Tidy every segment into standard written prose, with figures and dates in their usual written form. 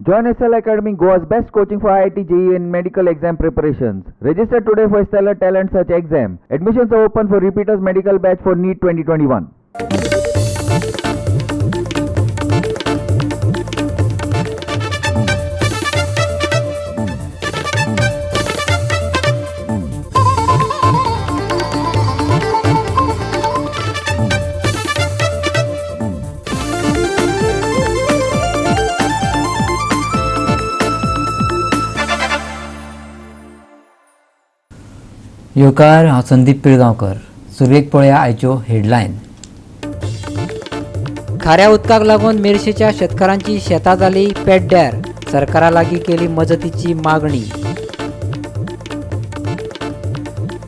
Join SL Academy, Goa's best coaching for IIT, JEE and medical exam preparations. Register today for Stellar Talent Search exam. Admissions are open for repeaters medical batch for NEET 2021. येवकार, हांव संदीप पिळगांवकर. सुरवेक पळया आयच्यो headline. खाऱ्या उदकाक लागून मेरशेच्या शेतकारांची शेतां जाली पेड्ड्यार, सरकारा लागीं केली मजतीची मागणी.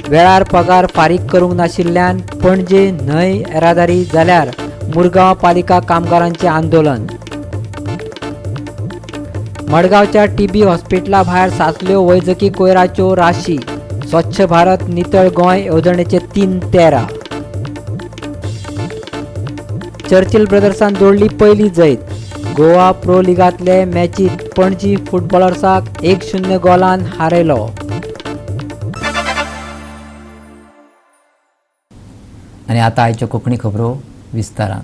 वेळार पगार फारीक करूंक नाशिल्ल्यान पणजे न्हंय येरादारी जाल्यार मुरगांव पालिका कामगारांचें आंदोलन. मडगांवच्या टीबी हॉस्पिटला भायर साचल्यो वैजकी कोयराच्यो राशी. स्वच्छ भारत नितळ गोंय येवजणेचे 3-13. चर्चिल ब्रदर्सान जोडली पयली जैत. गोवा प्रो लिगांतले मॅचीत पणजी फुटबॉलर्साक 1-0 गोलान हारयलो. आनी आतां आयच्यो कोंकणी खबरो विस्तारान.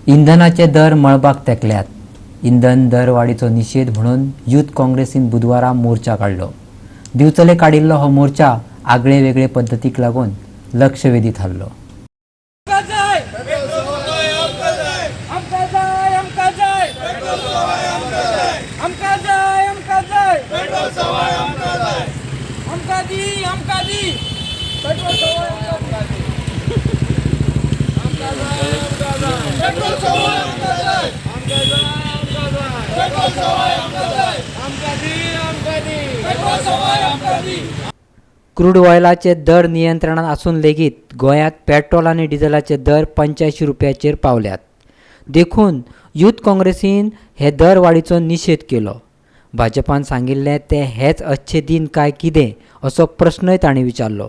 इंधनाचे दर मळबाक तेंकल्यात. इंधन दरवाडीचो निशेध म्हणून यूथ काँग्रेसीन बुधवारा मोर्चा काडलो. दिवचले काडिल्लो हो मोर्चा आगळे वेगळे पद्दतीक लागून लक्षवेधी थारलो. आमकां जाय, आमकां जाय, आमकां जाय, आमकां जाय, आमकां दी, आमकां दी पेट्रोल सवाय, आमकां दी. पेट्रोल सवाय, आमकां जाय, पेट्रोल सवाय, आमकां जाय, आमकां दी, आमकां दी पेट्रोल सवाय, आमकां दी. क्रूड ऑयलाचे दर नियंत्रणात आसून लेगीत गोंयांत पेट्रोल आनी डिझलाचे दर 85 रुपयाचेर पावल्यात. देखून यूथ काँग्रेसीन हे दरवाडीचो निशेध केलो. भाजपान सांगिल्लें ते हेच अच्छे दिन काय कितें असो प्रस्नय तांणी विचारलो.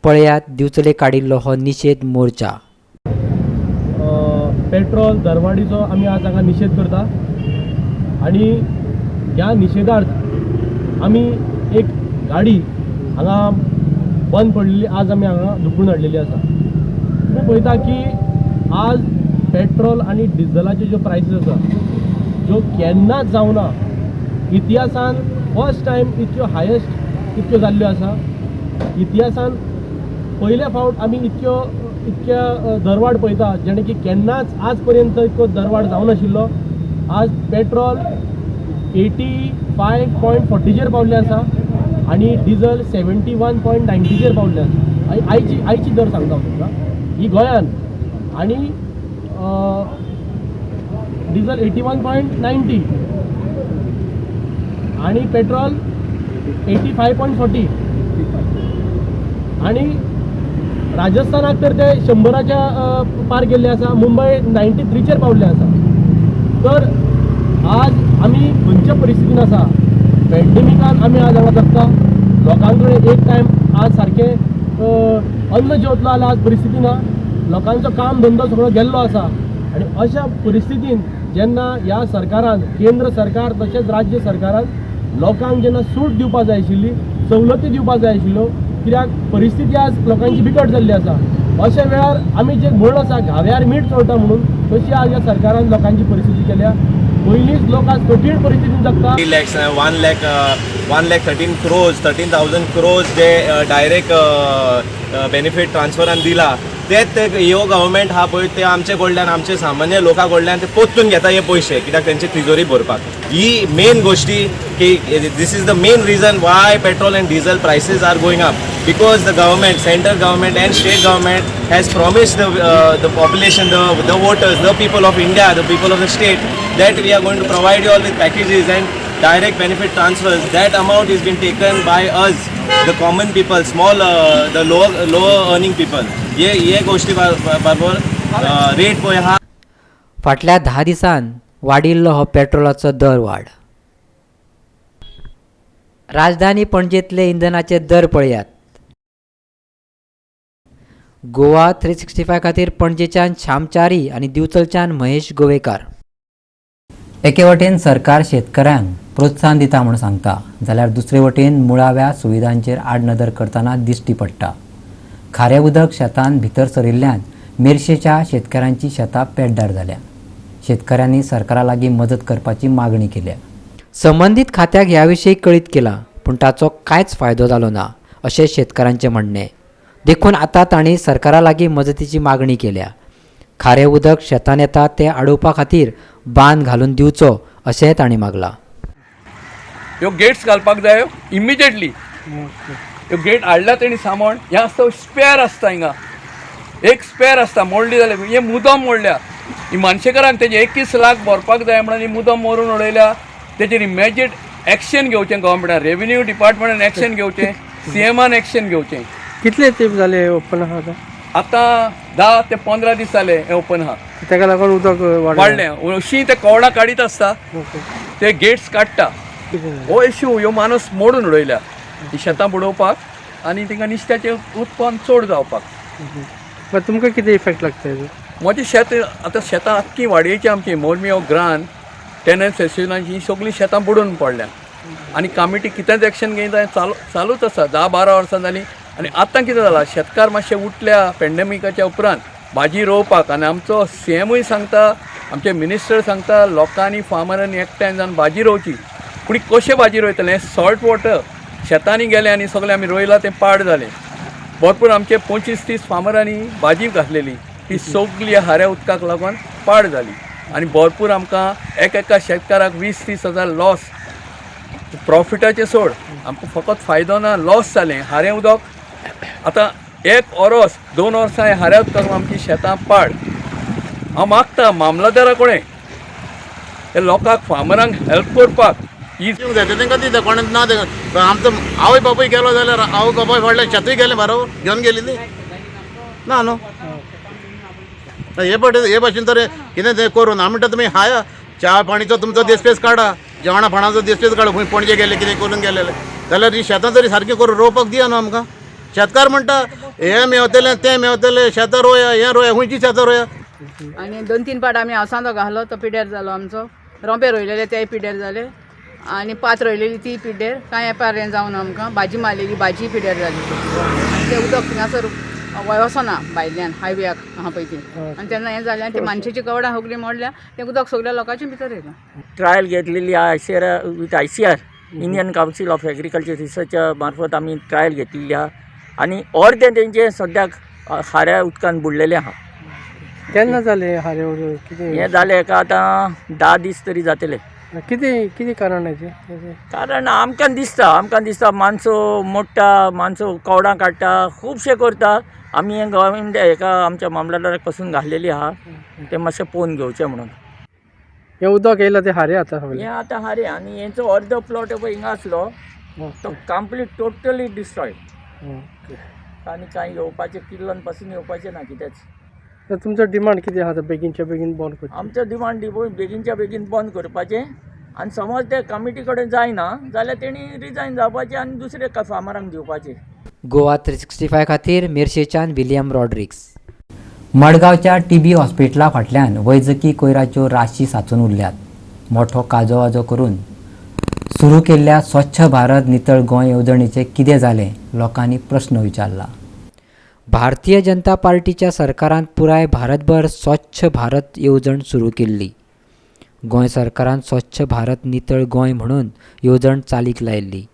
पळयात दिवचले काडिल्लो हो निशेध मोर्चा. पेट्रोल दरवाडीचो आमी आज हांगा निशेध करता आनी ह्या निशेधार्थ आमी एक गाडी हांगा बंद पडलेली आज आमी हांगा धुकलून हाडलेली आसा. तुमी पळयता की आज पेट्रोल आनी डिझलाच्यो ज्यो प्रायसीस आसा ज्यो केन्नाच जावना, इतिहासान फर्स्ट टायम इतक्यो हायस्ट इतक्यो जाल्ल्यो आसा. इतिहासान पयले फावट आमी इतक्या दरवाड पळयता जेणे की केन्नाच आज पर्यंत इतको दरवाड जावनाशिल्लो. आज पेट्रोल 85.40चेर पावल्ले आसा आनी डिझल 71.90चेर पावल्ले आसा. आयची दर सांगता हांव तुमकां ही गोंयान, आनी डिझल 81.90 आनी पेट्रोल 85.40. आनी राजस्थानाक तर ते 100च्या पार गेल्ले आसा, मुंबय 93चेर पावल्ले आसा. तर आज आमी खंयच्या परिस्थितीन आसा, पॅन्डेमिकान आमी आज हांगा जगता. लोकां कडेन एक टायम आज सारकें अन्न जेवतलो जाल्यार आज परिस्थिती ना, लोकांचो काम धंदो सगळो गेल्लो आसा. आनी अशा परिस्थितीन जेन्ना ह्या सरकारान, केंद्र सरकार तशेंच राज्य सरकारान लोकांक जेन्ना सूट दिवपा जाय आशिल्ली, सवलती दिवपा जाय आशिल्ल्यो, कित्याक परिस्थिती आज लोकांची बिकट जाल्ली आसा. अशा वेळार आमी जे म्हण आसा घाव्यार मीठ चोळटा म्हणून, तशी आज ह्या सरकारान लोकांची परिस्थिती केल्या. पयलींच लोक आज कठीण परिस्थितीन जगता. 3 lakhs, 1 lakh, 1 lakh 13 crores, 13,000 crores जे डायरेक्ट बेनिफीट ट्रान्सफरान दिला तेच ते ह्यो गव्हर्मेंट आहा पळय ते आमचे कडल्यान, आमचे सामान्य लोकां कडल्यान ते पोत्तून घेता हे पयशे, कित्याक तेंची तिजोरी भरपाक. ही मेन गोश्टी की this is the main reason why petrol and diesel prices are going up, because the government, central government and state government has promised the population, the voters, the people of India, the people of the state, that we are going to provide you all with packages and direct benefit transfers. That amount is been taken by us, the common people, small, the lower earning people. ये गोष्टी बरोबर rate पळय हा. फाटल्या 10 दिसान वाडिल्लो हो पेट्रोलाचो दर वाड. राजधानी पणजेंतले इंधनाचे दर पळयात. गोवा 365 खातीर पणजेच्यान श्यामचारी आनी दिवचलच्यान महेश गोवेकार. एके वटेन सरकार शेतकऱ्यांक प्रोत्साहन दिता म्हूण सांगता, जाल्यार दुसरे वटेन मुळाव्या सुविधांचेर आडनदर करतना दिश्टी पडटा. खारें उदक शेतान भितर सरिल्ल्यान मेरशेच्या शेतकारांची शेतां पेड्ड्यार जाल्या. शेतकऱ्यांनी सरकारा लागीं मजत करपाची मागणी केल्या. संबंदीत खात्याक ह्या विशीं कळीत केलां, पूण ताचो कांयच फायदो जालो ना अशें शेतकारांचें म्हणणें. देखून आतां तांणी सरकारा लागीं मजतीची मागणी केल्या. खारें उदक शेतान येता तें आडोवपा खातीर बांद घालून दिवचो अशेंय तांणी मागलां. ह्यो गेट्स घालपाक जायो इमिजिएटली. ह्यो गेट हाडल्या तेणी सामान हें आसता, स्पेर आसता हिंगा, एक स्पेर आसता मोडली जाल्यार. हे मुदम मोडल्या ही मानशेकारान, तेजे 21 लाख भरपाक जाय म्हणून ही मुदम मोडून उडयल्या. तेजेर इमेजिएट एक्शन घेवचें गव्हर्मेंटान, रेवेन्यू डिपार्टमेंटान एक्शन घेवचें, सीएमान एक्शन घेवचें. कितले तेंप जाले ओपन आहा आतां? आतां 10 ते 15 दीस जाले हें ओपन आहा. तेका लागून उदक वाडलें. वाडलें अशीं ते कवडां काडीत आसता, ते गेट्स काडटा. हो इश्यू ह्यो माणूस मोडून उडयल्या ही शेतां बुडोवपाक आनी तांकां नुस्त्याचें उत्पन्न चड जावपाक. मागीर तुमकां कितें इफेक्ट लागता हेजो? म्हजें शेत आतां शेतां आख्खी वाडयेची आमची मोरमियो ग्रान टेनन्स एसोसिएशनाची सगळीं शेतां बुडून पडल्या आनी कामिटी कितेंच एक्शन घेयना. चालूच आसा 10-12 वर्सां जालीं. आनी आतां कितें जालां, शेतकार मातशे उठल्या पेंडेमिकाच्या उपरांत भाजी रोवपाक. आनी आमचो सीएमूय सांगता, आमचे मिनिस्टर सांगता, लोकांनी फार्मरांनी एकठांय जावन भाजी रोवची. पूण कशें भाजी रोयतलें? सॉल्ट वॉटर शेतांनी गेलें आनी सगळें आमी रोयलां तें पाड जालें. भरपूर आमचे 25-30 फार्मरांनी भाजी घातलेली ती सगळी हाऱ्या उदकाक लागून पाड जाली. आनी भरपूर आमकां एक एका शेतकाराक 20-30 हजार लॉस. प्रॉफिटाचें सोड, आमकां फकत फायदो ना, लॉस जालें. हारें उदक आतां 1 वरस 2 वर्सां हें हाऱ्या उदकाक आमची शेतां पाड. हांव मागता मामलादारा कडेन हे लोकांक फार्मरांक हेल्प करपाक. दिवंक जाय तेंकां दिता, कोणें ना तेंकां. आमचो आवय बापूय गेलो जाल्यार आवय बापूय फाटल्यान शेतूय गेलें बरोबर घेवन गेली ती ना न्हू. हे पटे हे भाशेन तर कितें तें करून आमी म्हणटा तुमी हाय च्या पाणीचो तुमचो देसपेस काडा, जेवणा खाणाचो देसपेस काडा. खंय पणजे गेले कितें करून गेलेले जाल्यार ही शेतां तरी सारकीं करून रोवपाक दिया न्हू आमकां. शेतकार म्हणटा हें मेवतलें तें मेवतलें, शेतां रोया हें रोया, खंयची शेतां रोया? आनी 2-3 पाट आमी हावसांतो घालो तो पिड्यार जालो आमचो. रोंपे रोयलेले तेय पिड्यार जाले आनी पात रोयलेली ती पिड्डेर. कांय एपार हें जावन आमकां भाजी मारलेली भाजी पिड्यार जाली. आनी तें उदक थिंगासर वचना भायल्यान हायवेयाक आहा पळय ती. आनी तेन्ना हें जालें आनी ती मानशेची कवडां सगळीं मोडल्या, तें उदक सगळ्या लोकांच्या भितर येयलां. ट्रायल घेतलेली ICR with ICR Indian Council of Agriculture रिसर्चा मार्फत आमी ट्रायल घेतलेली आहा आनी अर्दें तेंचें सद्याक खाऱ्या उदकान बुडलेलें आहा. केन्ना जालें हारें उदक? कितें हें जालें हेका आतां 10 दीस तरी जातले. कितें कितें कारण हेचें? कारण आमकां दिसता, आमकां दिसता मानसो मोडटा, मानसो कवडां काडटा, खुबशें करता. आमी हें गव्हर्मेंट हेका आमच्या मामलादाराक पसून घातलेली आहा, तें मातशें पळोवन घेवचें म्हणून. हें उदक येयलां तें हारें आतां सगळें. हें आतां हारें. आनी हेंचो अर्दो प्लॉट पळय हिंगा आसलो तो कंप्लीट टोटली डिस्ट्रॉयड. आनी कांय येवपाचें किल्लन पासून येवपाचें ना कितेंच. तर तुमचो डिमांड कितें आहा? बेगीनच्या बेगीन बंद करचें. आमचो डिमांड बेगीनच्या बेगीन बंद करपाचें आनी समज ते कमिटी कडेन जायना जाल्यार तेणी रिजायन जावपाचें आनी दुसरे फार्मरांक दिवपाचें. गोवा 365 खातीर मिरशेच्यान विलियम रॉड्रिक्स. मडगांवच्या टीबी हॉस्पिटला फाटल्यान वैजकी कोयराच्यो राशी सांचून उरल्यात. मोठो काजो करून सुरू केल्ल्या स्वच्छ भारत नितळ गोंय येवजणेचें कितें जालें, लोकांनी प्रस्न विचारला. भारतीय जनता पार्टीच्या सरकारान पुराय भारतभर स्वच्छ भारत येवजण सुरू केल्ली. गोंय सरकारान स्वच्छ भारत नितळ गोंय म्हणून येवजण चालीक लायिल्ली.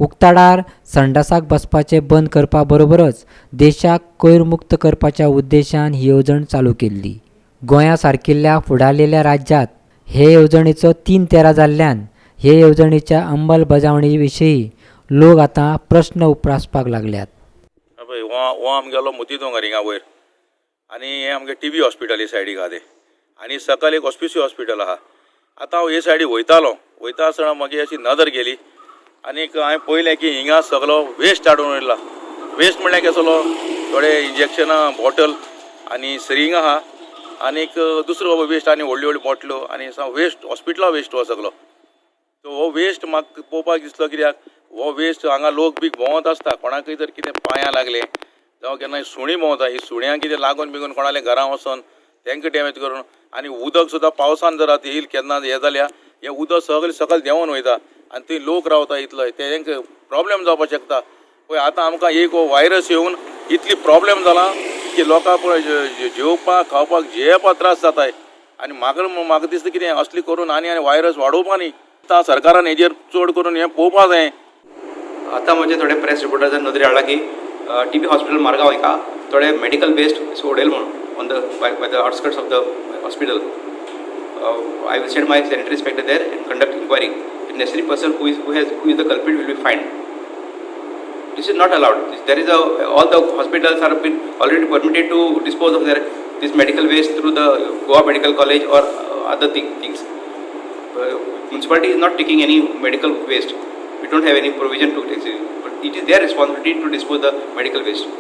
उक्ताडार संडासाक बसपाचें बंद करपा बरोबरच देशाक कोयरमुक्त करपाच्या उद्देशान ही येवजण चालू केल्ली. गोंया सारकिल्ल्या फुडारलेल्या राज्यांत हे येवजणेचो 3-13 जाल्ल्यान हे येवजणेच्या अंमलबजावणी विशीं लोक आतां प्रस्न उप्रासपाक लागल्यात. पळय हो आमगेलो मोती दोंगर हिंगा वयर आनी हें आमगें टीबी हॉस्पिटल हे सायडीक आहा तें आनी सकयल एक ऑस्पिसियो हॉस्पिटल आहा. आतां हांव हे सायडी वयतालो, वयता आसतना मागीर अशी नदर गेली आनीक हांवें पळयलें की हिंगा सगलो वेस्ट हाडून उरला. वेस्ट म्हणल्यार कसलो, थोडे इंजेक्शनां बॉटल आनी सिरिंग आहा आनीक दुसरो वेस्ट आनी व्हडल्यो व्हडल्यो बॉटल्यो आनी वेस्ट हॉस्पिटला वेस्ट हो सगलो. सो हो वेस्ट म्हाका पळोवपाक दिसलो, कित्याक हो वेस्ट हांगा लोक बी भोंवत आसता, कोणाकय जर कितें पांयां लागलें जावं केन्ना सुणीं भोंवता, ही सुण्यांक कितें लागून बिगून कोणाल्या घरां वचोन तांकां डॅमेज करून आनी उदक सुद्दां पावसान जर आतां येईल केन्ना हें जाल्यार हें उदक सगळें सकयल देंवोन वयता आनी थंय लोक रावता इतलो तेंकां प्रोब्लेम जावपाक शकता. पळय आतां आमकां एक वायरस येवन इतली प्रोब्लेम जाला की लोकांक पळय जेवपाक खावपाक जियेवपाक त्रास जाताय. आनी म्हाका दिसता कितें असली करून आनी आनी वायरस वाडोवपा न्ही. आतां सरकारान हेजेर चड करून हें पळोवपा जाय. आतां म्हणजे थोडे प्रेस रिपोर्टर्सान नदरे हाडला की टी बी हॉस्पिटल मारगांव हाका थोडे मेडिकल वेस्ट उडयल म्हणून on the by the outskirts of the hospital. I will send my sanitary inspector there and conduct inquiry. If necessary person who is the culprit will be fined. This is not allowed. There is all the hospitals are been already permitted to dispose of their this medical waste through the Goa Medical College or other things. Municipality is not taking any medical waste. We don't have any provision to take it, but it is their responsibility to dispose the medical waste.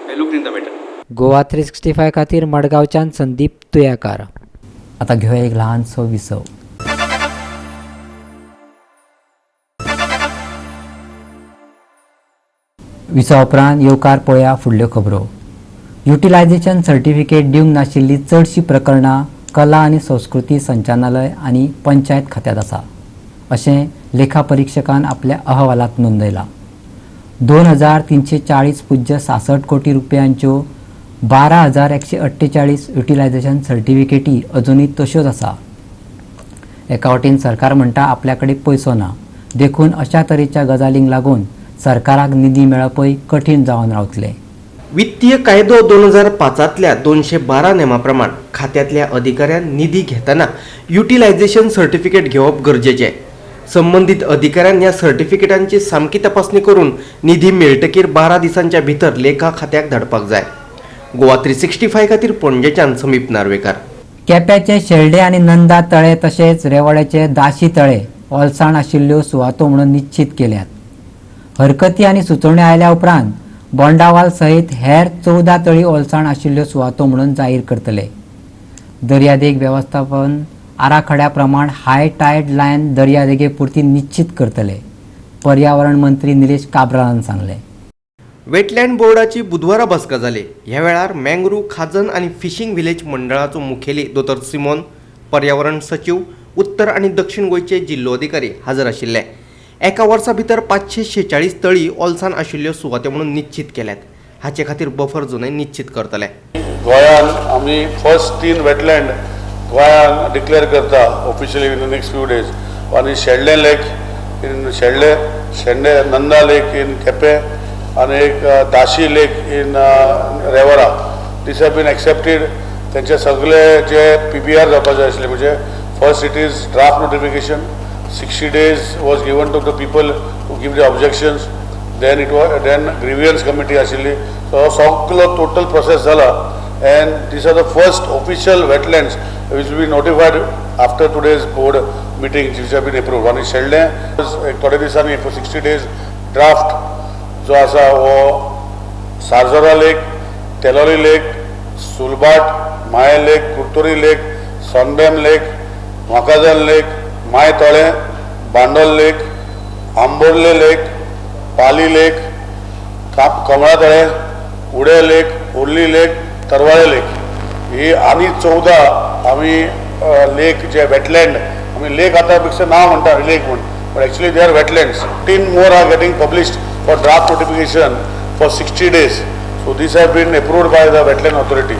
I looked in the matter. Goa 365 खातीर मडगांवच्यान संदीप तुयाकार. आतां घेवया एक ल्हानसो विसव. विसवा उपरांत येवकार पळया फुडल्यो खबरो. युटिलायझेशन सर्टिफिकेट दिवंक नाशिल्ली चडशीं प्रकरणां कला आनी संस्कृती संचालनालय आनी पंचायत खात्यांत आसा अशें लेखा परिक्षकान आपल्या अहवालांत नोंदयलां. 2340.66 कोटी रुपयांच्यो 12,148 युटिलायझेशन सर्टिफिकेटी अजुनूय तश्योच आसा. एका वटेन सरकार म्हणटा आपल्या कडेन पयसो ना, देखून अशा तरेच्या गजालींक लागून सरकाराक निधी मेळपय कठीण जावन रावतलें. वित्तीय कायदो 2005तल्या 212 नेमा प्रमाण खात्यांतल्या अधिकाऱ्यान निधी घेतना युटिलायझेशन सर्टिफिकेट घेवप गरजेचें. संबंदीत अधिकाऱ्यान ह्या सर्टिफिकेटांची सामकी तपासणी करून निधी मेळटकीर 12 दिसांच्या भितर लेखा खात्याक धाडपाक जाय. गोवा 365 खातीर पणजेच्यान समीप नार्वेकार. केप्याचे शेल्डे आनी नंदा तळे तशेंच रेवाड्याचे दाशी तळे ओलसाण आशिल्ल्यो सुवातो म्हणून निश्चीत केल्यात. हरकती आनी सुचोवण्यो आयल्या उपरांत बोंडावाल सहित हेर 14 तळी ओलसाण आशिल्ल्यो सुवातो म्हणून जाहीर करतले. दर्यादेग वेवस्थापन आराखड्या प्रमाण हाय टायड लायन दर्यादेगे पुरती निश्चीत करतले, पर्यावरण मंत्री निलेश काब्रालान सांगलें. वेटलँड बोर्डाची बुधवारा बसका जाली. ह्या वेळार मँग्रू खाजन आनी फिशींग विलेज मंडळाचो मुखेली दोतोर सिमोन, पर्यावरण सचीव, उत्तर आनी दक्षिण गोंयचे जिल्लोधिकारी हजर आशिल्ले. एका वर्सा भितर 546 तळी ओलसाण आशिल्ल्यो सुवात्यो म्हणून निश्चीत केल्यात. हाचे खातीर बफर झोनय निश्चीत करतले. गोंयान आमी फर्स्ट 3 वेटलँड गोंयान डिक्लेअर करता officially in the next few days. आनी Shelde lake in Shelde, Shende Nanda lake in Quepem आनी एक Dashi lake in Revora. This have been accepted. तेंचे सगळे जे PBR जावपाचे आशिल्ले म्हणजे first it is draft notification, 60 days was given to the people to give the objections, then it was then grievance committee आशिल्ली. So सगलो total process जाला and these are the first official wetlands which will be notified after today's board meeting which have been approved. आनी शेल्डें एक थोडे दिसांनी 60 days draft जो आसा हो Sarzora lake, Teloli lake, Sulbat, Mayem lake, Curtorim lake, Sondem lake, Macajan lake, Mayem Talem, Bandol lake, Amborle lake, Pali lake, Kamala Talem, Ude lake, Orli lake, Tarvale lake ही आनी 14 आमी लेक जे wetland आमी लेक आतां पेक्षा नांव म्हणटा लेक म्हूण, but actually they are wetlands. 10 more are getting published for draft notification for 60 days. So this have been approved by the wetland authority.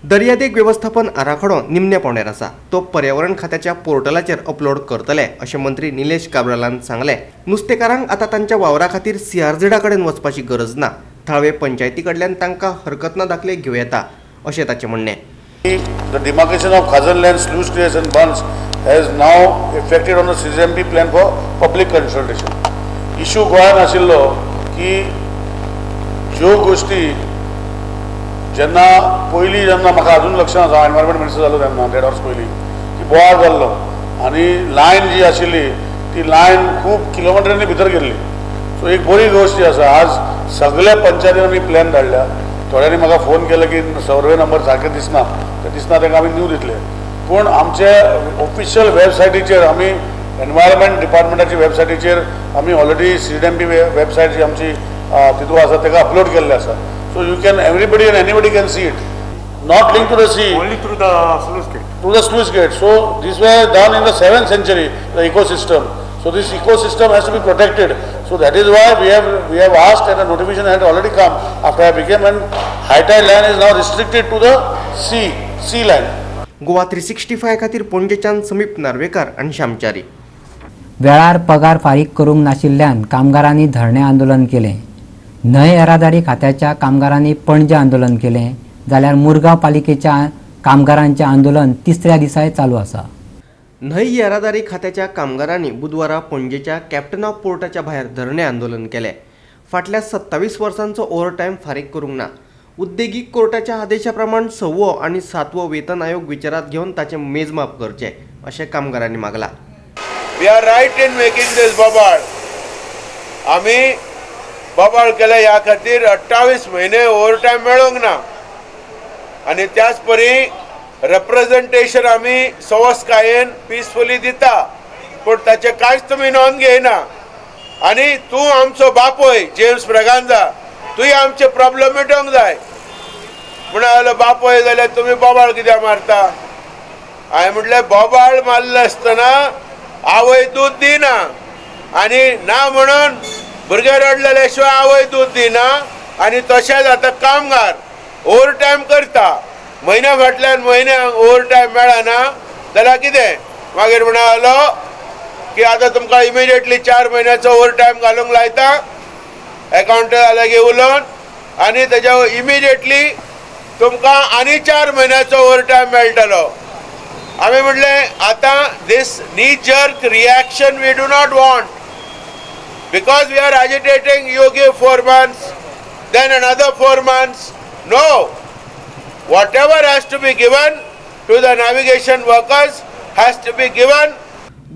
दर्यादेग व्यवस्थापन आराखडो निमण्या पावंड्यार आसा. तो पर्यावरण खात्याच्या पोर्टलाचेर अपलोड करतले अशें मंत्री निलेश काब्रालान सांगलें. नुस्तेकारांक आतां तांच्या वावरा खातीर सीआरझेडा कडेन वचपाची गरज ना. थळावे पंचायती कडल्यान तांकां हरकत ना दाखले घेवं येता अशें ताचें म्हणणें. The demarcation of Khazan land, sluice creeks and bunds has now effected on the CZMP plan for public consultation. Issue गोंयांत आशिल्लो की ज्यो गोश्टी जेन्ना पयलीं जेन्ना म्हाका अजून लक्षांत आसा, एनवायरमेंट मिनिस्टर जालो तेन्ना 1.5 वर्स पयलीं की बोवाळ जाल्लो आनी लायन जी आशिल्ली ती लायन खूब किलोमिटरांनी भितर गेल्ली. सो एक बरी गोश्ट जी आसा, आज सगळ्या पंचायतीन आमी प्लॅन धाडल्या. थोड्यांनी म्हाका फोन केलो की सर्वे नंबर सारके दिसना, ते दिसना तांकां आमी न्यू दितले. पूण आमचे ऑफिशियल वेबसायटीचेर आमी एनवायरमेंट डिपार्टमेंटाची वेबसायटीचेर आमी ऑलरेडी CDMP website जी आमची तितूंत आसा ताका अपलोड केल्ले आसा. So you can everybody and anybody can see it. Not linked to the sea. Only through the sluice gate. Through the sluice gate. So these were done in the 7th century, the ecosystem. So this ecosystem has to be protected. So that is why we have asked, and a notification had already come after I became, and high tide line is now restricted to the sea line. Goa 365 खातीर पणजेच्यान समीप नार्वेकार आनी श्यामचारी. वेळार पगार फारीक करूंक नाशिल्ल्यान कामगारांनी धरणें आंदोलन केलें. न्हंय येरादारी खात्याच्या कामगारांनी पणजे आंदोलन केलें, जाल्यार मुरगांव पालिकेच्या कामगारांचें आंदोलन तिसऱ्या दिसाय चालू आसा. न्हंय येरादारी खात्याच्या कामगारांनी बुधवारा पणजेच्या कॅप्टन ऑफ पोर्टाच्या भायर धरणें आंदोलन केलें. फाटल्या 27 वर्सांचो ओव्हरटायम फारीक करूंक ना. उद्देगीक कोर्टाच्या आदेशा प्रमाण 6वो आनी 7वो वेतन आयोग विचारात घेवन ताचें मेजमाप करचें अशें कामगारांनी मागलां. We are right in making this बोबाळ. आमी बोबाळ केले ह्या खातीर 28 म्हयने ओव्हरटायम मेळोंक ना आनी त्याच परी रेप्रेझेंटेशन आमी सवस्कायेन पिसफुली दिता, पूण ताचें कांयच तुमी नोंद घेयना. आनी तूं आमचो बापूय जेम्स ब्रागांझा, तुवें आमचे प्रॉब्लम मिटोवंक जाय. म्हणून बापूय जाल्यार तुमी बोबाळ कित्याक मारता? हांवें म्हटलें बोबाळ मारलो आसतना आवय दूद दिना, आनी ना म्हणून भुरगे रडलेले शिवाय आवय दूद दिना. आनी तशेंच आतां कामगार ओवर टायम करता, म्हयन्या फाटल्यान म्हयन्याक ओवर टायम मेळना जाल्यार कितें? मागीर म्हणालो की आतां तुमकां इमिडिएटली 4 म्हयन्याचो ओवर टायम घालूंक लायता एकावंटा लागीं उलोवन, आनी तेज्या इमिडिएटली तुमकां आनी 4 म्हयन्याचो ओवर टायम मेळटलो. आमी म्हटलें आतां this knee jerk reaction we do not want, because we are agitating. You give 4 months, then another 4 months. No, whatever has to be given to the navigation workers has to be given.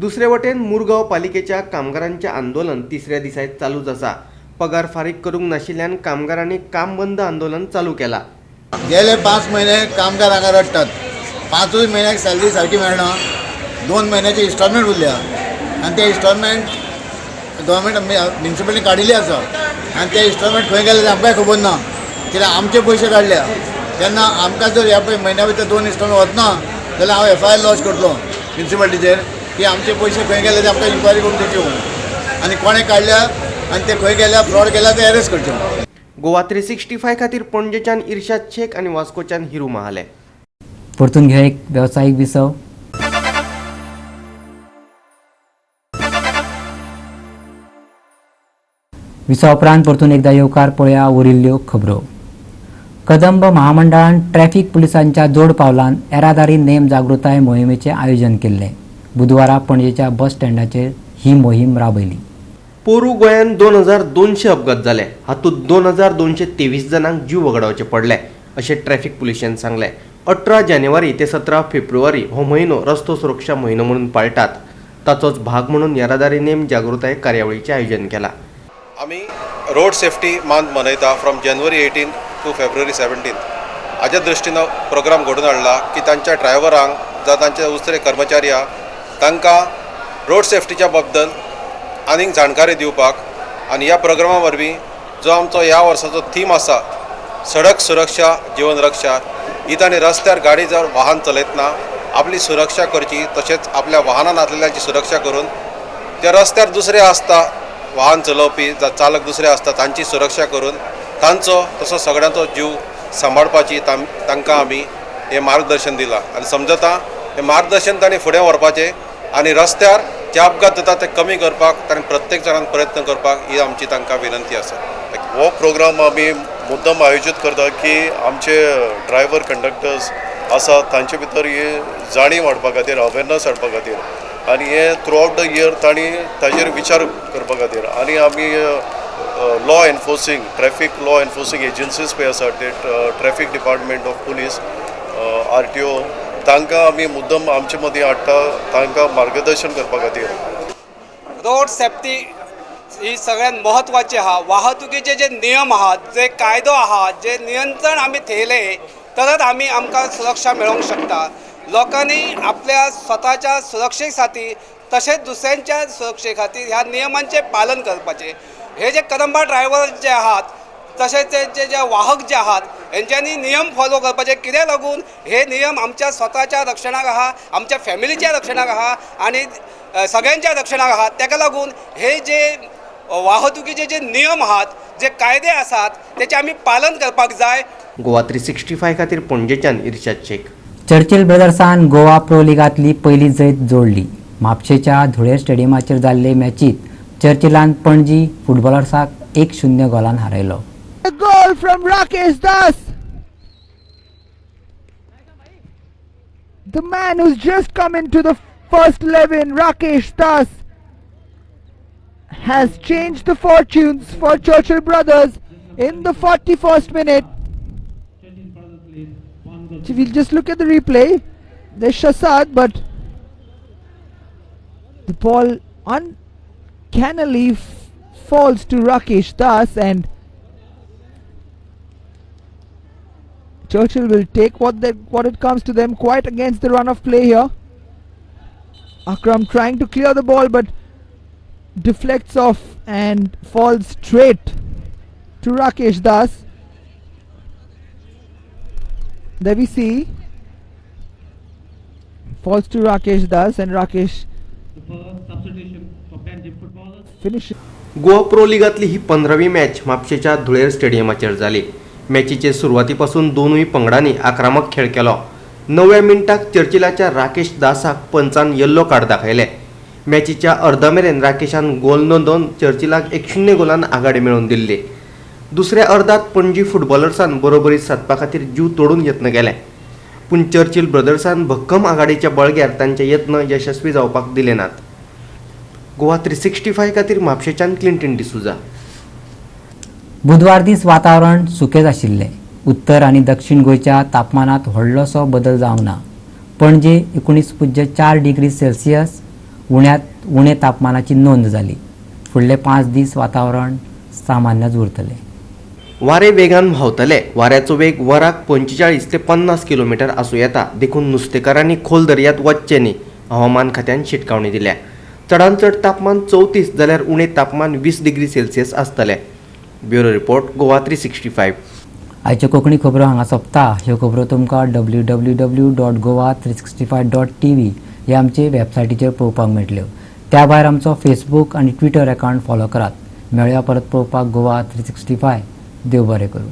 दुसरे वटेन मुरगांव पालिकेच्या कामगारांचें आंदोलन तिसऱ्या दिसाय चालूच आसा. पगार फारीक करूंक नाशिल्ल्यान कामगारांनी काम बंद आंदोलन चालू केला. गेले 5 म्हयने कामगार हांगा रडटात. 5 म्हयन्याक सॅलरी सारकी मेळना. 2 म्हयन्याची इन्स्टॉलमेंट उरल्या आनी ते इन्स्टॉलमेंट गव्हर्मेंट म्युनिसिपालिटी काडिल्ली आसा आनी ते इन्स्टॉलमेंट खंय गेले आमकांय खबर ना, कित्याक आमचे पयशे काडल्या. तेन्ना आमकां जर ह्या पळय म्हयन्या भितर 2 इन्स्टॉलमेंट वतना जाल्यार हांव एफ I R launch करतलो म्युनिसिपालिटीचेर की आमचे पयशे खंय गेले ते आमकां इन्क्वायरी करून दिवची म्हणून, आनी कोणें काडल्या आनी ते खंय गेल्या फ्रॉड केल्या ते अरेस्ट करचे म्हणून. गोवा 365 खातीर पणजेच्यान इर्शाद शेख आनी वास्कोच्यान हिरू महाले. परतून घेया एक वेवसायीक विसव. विसवा उपरांत परतून एकदा येवकार पळया उरिल्ल्यो खबरो. कदंब महामंडळान ट्रॅफिक पुलिसांच्या जोड पावलान येरादारी नेम जागृताय मोहिमेचें आयोजन केल्लें. बुधवारा पणजेच्या बस स्टँडाचेर ही मोहीम राबयली. पोरू गोंयांत 2200 अपघात जाले, हातूंत 2223 जाणांक जीव वगडावचे पडले अशें ट्रॅफिक पुलिशेन सांगलें. 18 जानेवारी ते 17 फेब्रुवारी हो म्हयनो रस्तो सुरक्षा म्हयनो म्हणून पाळटात. ताचोच भाग म्हणून येरादारी नेम जागृताय कार्यावळीचें आयोजन केलां. आमी रोड सेफ्टी मंथ मनयता from January 18 to February 17. हाज्या दृश्टीन प्रोग्राम घडोवन हाडला की तांच्या ड्रायव्हरांक जावं तांचे दुसरे कर्मचारी आहा तांकां रोड सेफ्टीच्या बद्दल आनीक जाणकारी दिवपाक, आनी ह्या प्रोग्रामा वरवीं जो आमचो ह्या वर्साचो थीम आसा सडक सुरक्षा जीवन रक्षा, ही तांणी रस्त्यार गाडी जर वाहन चलयतना आपली सुरक्षा करची, तशेंच आपल्या वाहनान आसलेल्यांची सुरक्षा करून त्या रस्त्यार दुसरे आसता वाहन चलोवपी चालक दुसरे आसता तांची सुरक्षा करून तांचो तसो सगळ्यांचो जीव सांबाळपाची तांकां आमी हें मार्गदर्शन दिलां. आनी समजता हें मार्गदर्शन तांणी फुडें व्हरपाचें आनी रस्त्यार जे अपघात जाता ते कमी करपाक तांणी प्रत्येक जाणान प्रयत्न करपाक ही आमची तांकां विनंती आसा. हो प्रोग्राम आमी मुद्दम आयोजीत करता की आमचे ड्रायव्हर कंडक्टर्स आसा तांचे भितर ही जाणीव हाडपा खातीर, अवेरनस हाडपा खातीर, आनी हे थ्रू आउट the year तांणी ताजेर विचार करपा खातीर. आनी आमी law enforcing, traffic law enforcing agencies पळय आसा ते traffic department of police, RTO, तांकां आमी मुद्दम आमचे मदीं हाडटा तांकां मार्गदर्शन करपा खातीर. रोड सेफ्टी ही सगळ्यात म्हत्वाची आहा. वाहतुकीचे जे नियम आहात, जे कायदो आहा, जे नियंत्रण आमी थेयले तरच आमी आमकां सुरक्षा मेळोवंक शकता. लोकांनी आपल्या स्वताच्या सुरक्षे खातीर तशेंच दुसऱ्यांच्या सुरक्षे खातीर ह्या नियमांचें पालन करपाचें. हे जे कदंबा ड्रायव्हर जे आहात तशेंच ते जे वाहक जे आहात हेंच्यांनी नियम फॉलो करपाचे. कित्याक लागून हे नियम आमच्या स्वताच्या रक्षणाक आहा, आमच्या फॅमिलीच्या रक्षणाक आहा आनी सगळ्यांच्या रक्षणाक आहा. ताका लागून हे जे वाहतुकीचे जे नियम आहात, जे कायदे आसात, तेचे आमी पालन करपाक जाय. गोवा 365 खातीर पणजेच्यान इर्शाद शेख. चर्चिल ब्रदर्सान गोवा प्रो लिगांतली पयली जैत जोडली. म्हापशेच्या धुळेर स्टेडियमाचेर जाल्ले मॅचीत चर्चिलान पणजी फुटबॉलर्साक 1-0 गोलान हारयलो. A goal from Rakesh Das, the man who's just come into the first 11, Rakesh Das, has changed the fortunes for Churchill Brothers in the 41st minute. If you just look at the replay, there's Shasad, but the ball uncannily falls to Rakesh Das, and Churchill will take what it comes to them, quite against the run of play here. Akram trying to clear the ball, but deflects off and falls straight to Rakesh Das. There we see, falls to Rakesh Das, and Rakesh finishes. Goa pro लिगांतली he 15वी match म्हापशेच्या धुळेर स्टेडियमाचेर जाली. मॅचीचे सुरवातीपासून दोनूय पंगडांनी आक्रमक खेळ केलो. 9व्या मिनटाक चर्चिलाच्या राकेश दासाक पंचान येल्लो card दाखयले. मॅचीच्या अर्दा मेरेन राकेशान गोल नोंदोवन चर्चिलाक 1-0 गोलान आघाडी मेळोवन दिल्ली. दुसऱ्या अर्दात पणजी फुटबॉलर्सान बरोबरी सादपा खातीर जीव तोडून यत्न केले, पूण चर्चिल ब्रदर्सान भक्कम आघाडीच्या बळग्यार तांचे यत्न यशस्वी जावपाक दिले नात. गोवा 365 खातीर म्हापशेच्यान क्लिंटन डिसुजा. बुधवार दीस वातावरण सुकेच आशिल्लें. उत्तर आनी दक्षिण गोंयच्या तापमानांत व्हडलोसो बदल जावंक ना. पणजे 19.4 डिग्री सेल्सियस उण्यांत उणें तापमानाची नोंद जाली. फुडले 5 दीस वातावरण सामान्यच उरतलें. वारे वेगान व्हांवतले. वाऱ्याचो वेग वराक 45 ते 50 किलोमिटर आसूं येता, देखून नुस्तेकारांनी खोल दर्यांत वचचें न्ही, हवामान खात्यान शिटकावणी दिल्या. चडांत चड तापमान 34 जाल्यार उणें तापमान 20 डिग्री सेल्सियस आसतलें. Bureau report, Goa 365. आयच्यो कोंकणी खबरो हांगा सोंपता. ह्यो खबरो तुमकां www.goa365.tv ह्या आमचे वेबसायटीचेर पळोवपाक मेळटल्यो. त्या भायर आमचो फेसबूक आनी ट्विटर अकावंट फॉलो करात. मेळया परत पळोवपाक गोवा 365. देव बरें करूं.